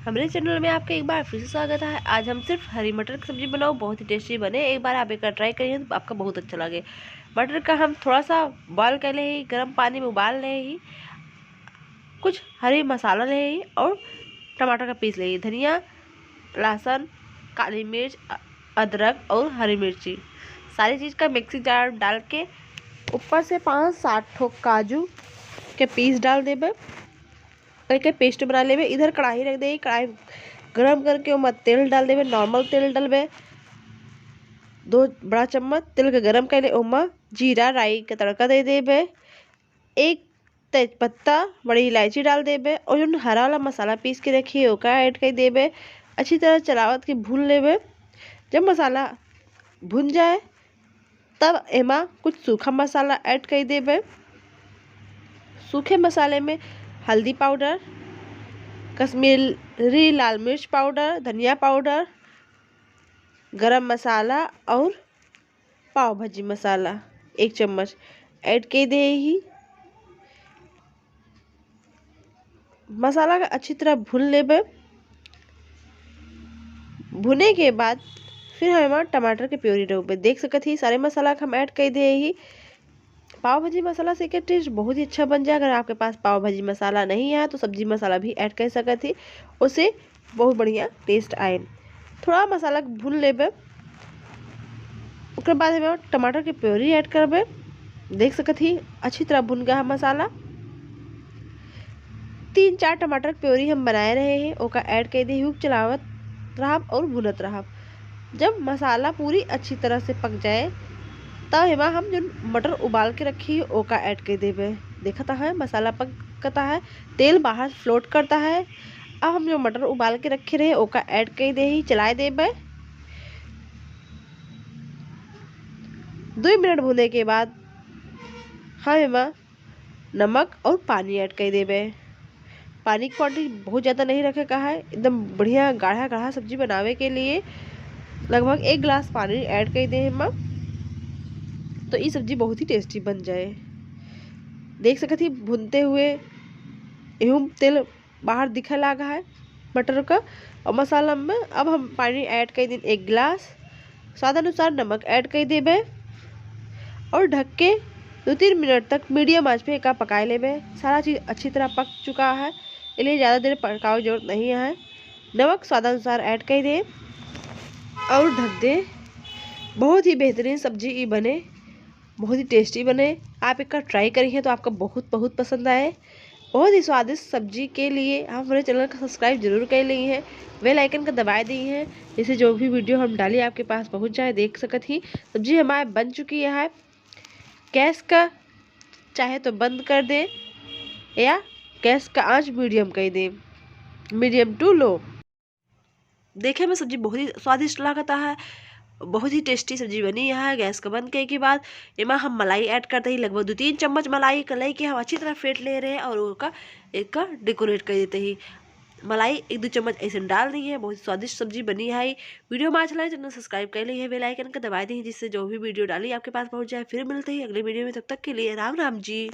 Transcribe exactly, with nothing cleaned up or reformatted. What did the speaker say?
हमरे channel में आपका एक बार फिर से स्वागत है। आज हम सिर्फ हरी मटर की सब्जी बनाओ, बहुत ही tasty बने। एक बार आप एक try करिए तो आपका बहुत अच्छा लगे। मटर का हम थोड़ा सा boil कर ले ही, गर्म पानी में उबाल ले ही, कुछ हरी मसाला ले ही और टमाटर का paste ले ही, धनिया, लहसुन, काली मिर्च, अ-, अदरक और हरी मिर्ची, सारी चीज़ का mixie jar डाल के ऊपर से पाँच सात ठो काजू के piece डाल देबे। एके paste बना लेबे। इधर कढ़ाई रख दे, कढ़ाई गरम करके ओमा तेल डाल देबे, normal तेल डालबे। दो बड़ा चम्मच तेल के गरम कर ले, ओमा जीरा राई के तड़का दे देबे। एक तेजपत्ता, बड़ी इलायची डाल देबे और जौन हरा वाला मसाला पीस के रखी है, ओका add कर देबे। अच्छी तरह चलावत के भून लेबे। जब मसाला भुन जाए, तब एमा कुछ सूखा मसाला add कर देबे। सूखे मसाले में हल्दी powder, कश्मीरी लाल मिर्च powder, धनिया powder, गरम मसाला और पाव भाजी मसाला एक चम्मच add कर दे ही। मसाला का अच्छी तरह भून लेबे। भुने के बाद फिर हम एमा टमाटर के puree डालबे। देख सकत ही सारे मसाला के हम add कर दे ही। पाव भाजी मसाला से एकर taste बहुत ही अच्छा बन जाए। अगर आपके पास पाव भाजी मसाला नहीं है तो सब्जी मसाला भी add कर सकत ही, उससे बहुत बढ़िया taste आए। थोड़ा मसाला के भून लेबे, ओकर बाद एमा टमाटर के puree add करबे। देख सकत ही अच्छी तरह भुन गया है मसाला। तीन चार टमाटर के puree हम बनाए रहे हैं, ओका add कर दे ही, चलावत रहब और भुनत रहब। जब मसाला पूरी अच्छी तरह से पक जाए, तब एमा हम जौन मटर उबाल के रखी, ओका add कर देबे। देखत है मसाला पकता है, तेल बाहर float करता है। अब हम जो मटर उबाल के रखे रहे, ओका add कर दे ही, चलाए देबे। दो मिनट भुने के बाद हम एमा नमक और पानी add कर देबे। पानी की quantity बहुत ज़्यादा नहीं रखे का है, एकदम बढ़िया गाढ़ा गाढ़ा सब्जी बनावे के लिए लगभग एक गिलास पानी add कर दे एमा, तो ई सब्जी बहुत ही tasty बन जाए। देख सकत ही भुनते हुए एहू तेल बाहर दिखे लागा है मटर का और मसाला में। अब हम पानी add कर दिन एक गिलास, स्वाद अनुसार नमक add कर देबे और ढक के दो तीन मिनट तक medium आंच पे एका पकाए लेबे। सारा चीज़ अच्छी तरह पक चुका है, इसलिए ज़्यादा देर पकावे जरूरत नहीं है। नमक स्वाद अनुसार add कर दे और ढक दे। बहुत ही बेहतरीन सब्जी ई बने, बहुत ही tasty बने। आप एका try करिए तो आपका बहुत बहुत पसंद आए। बहुत ही स्वादिष्ट सब्जी के लिए आप हमारे channel का subscribe जरूर कर ली हैं, bell icon का दबाए दी हैं, जिससे जो भी video हम डाली आपके पास पहुंच जाए। देख सकत ही सब्जी हमारे बन चुकी है। गैस का चाहे तो बंद कर दे या गैस का आंच medium कर दे, medium to low। देखे में सब्जी बहुत ही स्वादिष्ट लागता है, बहुत ही tasty सब्जी बनी है। गैस का बंद करे के बाद एमा हम मलाई add करते ही, लगभग दो तीन चम्मच मलाई का लेके हम अच्छी तरह फेंट ले रहे हैं और ओका एक decorate कर देते ही। मलाई एक दो चम्मच ऐसे डाल दी है। बहुत ही स्वादिष्ट सब्जी बनी है। Video में अच्छा लगे, channel subscribe कर ली है, bell icon का दबा दी, जिससे जो भी video डाली आपके पास पहुंच जाए। फिर मिलते ही अगले video में, तब तक के लिए राम राम जी।